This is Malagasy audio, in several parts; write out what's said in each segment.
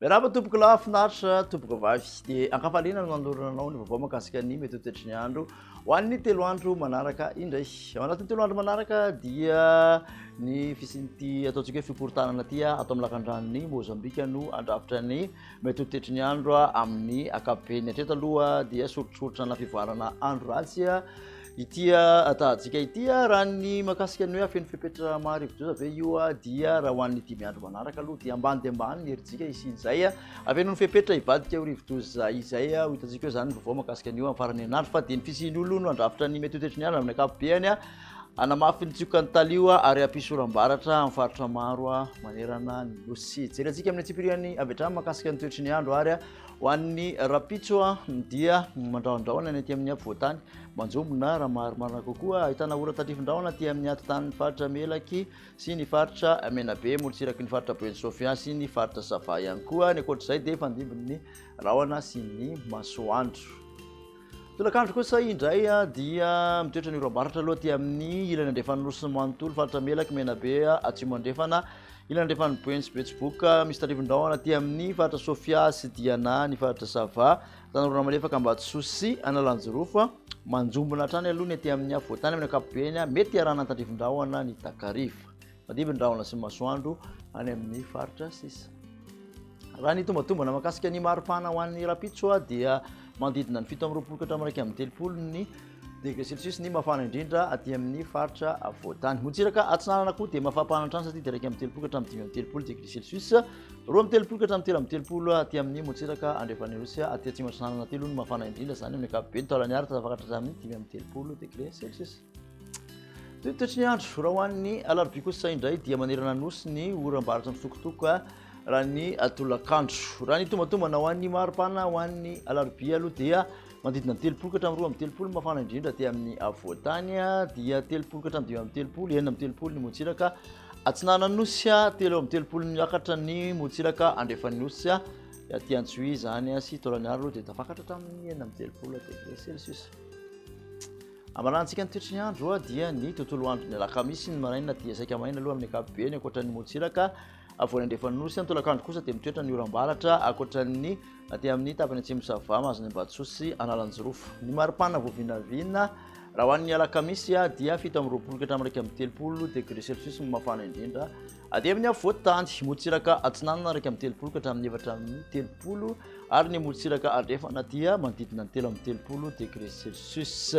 Miarahaba tompoko lahy finaritra tompoko vavy dia ankafaliana no nanolorana anao ny vaovao mahakasika ny mety ho toetry ny andro ho an'ny telo andro manaraka indray. Ao anatin'ny telo andro manaraka dia ny fisian'ity ataontsika hoe fikorontanana ity ato amin'ny lakandranon'i Mozambika no handrafitra ny mety ho toetry ny andro amin'ny ankapobeny. Hatreto aloha dia soritsoritra na fivoarana andro ratsy Ity tahajika ity raha ny mahakasika ny hoe hafeno fepetra maha rivodoza ve io dia raha ho an'ny dimy andro manaraka aloha dia ambany dia ambany ny herijika hisian'izay hafeno ny fepetra hivadika ho rivodoza izay. Ho hitantsika eo izany ny vaovao mahakasika an'io amin'ny faran'ny herinandro fa dia ny fisian'io aloha no handrafitra ny mety ho toetry ny andro amin'ny ankapobeny, hanamafy ny tsiokan'ny talio ary hampisy oram-baratra amin'ny faritra maro manerana ny nosy. Jerentsika amin'ny antsipiriany avy hatrany mahakasika ny toetry ny andro ary Ho an'ny rahampitso dia mandrahondrahona ny aty amin'ny afovoantany, manjombona raha marimarina kokoa, ahitana ora tandrifin-drahona aty amin'ny atitan'ny faritra Melaky sy ny faritra Menabe, morontsiraky ny faritra Boeny Sofia sy ny faritra Sava ihany koa. Ny ankoatr'izay dia fandimbin'ny rahona sy ny masoandro. Tolakandro kosa indray dia mitoetra ny oram-baratra aloha aty amin'ny ilany andrefan'ny Nosy manontolo, faritra Melaky, Menabe, Atsimo Andrefana, ilany andrefan'ny Boeny sy Betsiboka, misy tandrifin-drahona aty amin'ny faritra Sofia sy Diana, ny faritra Sava, Tanora Malefaka, Ambatosoa sy Analanjirofo. Manjombona hatrany aloha ny aty amin'ny afovoantany amin'ny ankapobeny, mety hiarahana tandrifin-drahona ny takariva. Mandimby ny rahona sy ny masoandro any amin'ny faritra sisa. Raha ny tombatombana mahakasika ny maripana ho an'ny rahampitso dia manodidina ny 27 ka hatramin'ny 31 ny degré celsius ny mafana indrindra aty amin'ny faritra afovoantany. Motsiraka atsinanana koa dia mafapana hatrany satria dia 31 ka hatramin'ny 35 degré celsius, 32 ka hatramin'ny 33 aty amin'ny motsiraka andrefan'ny Nosy. Aty atsimo atsinanana aty aloha no mafana indrindra izany amin'ny ankapobeny, Taolagnaro tafakatra hatramin'ny 35 degré celsius. Toetry ny andro, raha ho an'ny alarobia kosa indray dia manerana ny Nosy ny oram-baratra mitsokotoko raha ny tolakandro. Raha ny tombatombana ho an'ny maripana ho an'ny alarobia aloha dia manodidina ny 30 ka hatramin'ny 32 ny mafana indrindra aty amin'ny afovoantany, dia 30 ka hatramin'ny 35, 36 ny morontsiraka atsinanan'ny Nosy, 33 miakatra ny morontsiraka andrefan'ny Nosy, aty Antsohihy izany sy Taolagnaro aloha dia tafakatra hatramin'ny 36 degré celsius. Amaranantsika ny toetry ny andro dia ny tontolo andron'ny alakamisy ny maraina dia saika maina aloha amin'ny ankapobeny ankoatra ny morontsiraka afovoany andrefan'ny nosy. Ny tolakandro kosa dia mitoetra ny oram-baratra ankoatra ny aty amin'ny tapany atsimo Sava, mahazo ny Ambatosoa sy Analanjirofo. Ny maripana voavinavina raha ho an'ny alakamisy dia 27 ka hatramin'ny 31 degré celsius ny mafana indrindra aty amin'ny afovoantany. Morontsiraka atsinanana 31 ka hatramin'ny 34 ary ny morontsiraka andrefana dia manodidina ny 33 degré celsius.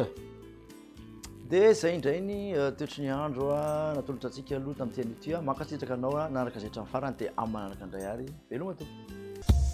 Dia izay indray ny toetry ny andro natolotra antsika aloha tamin'ity anio ity. Mankasitraka anao nanaraka izay hatramin'ny farany dia amin'ny manaraka indray ary veloma tompoko.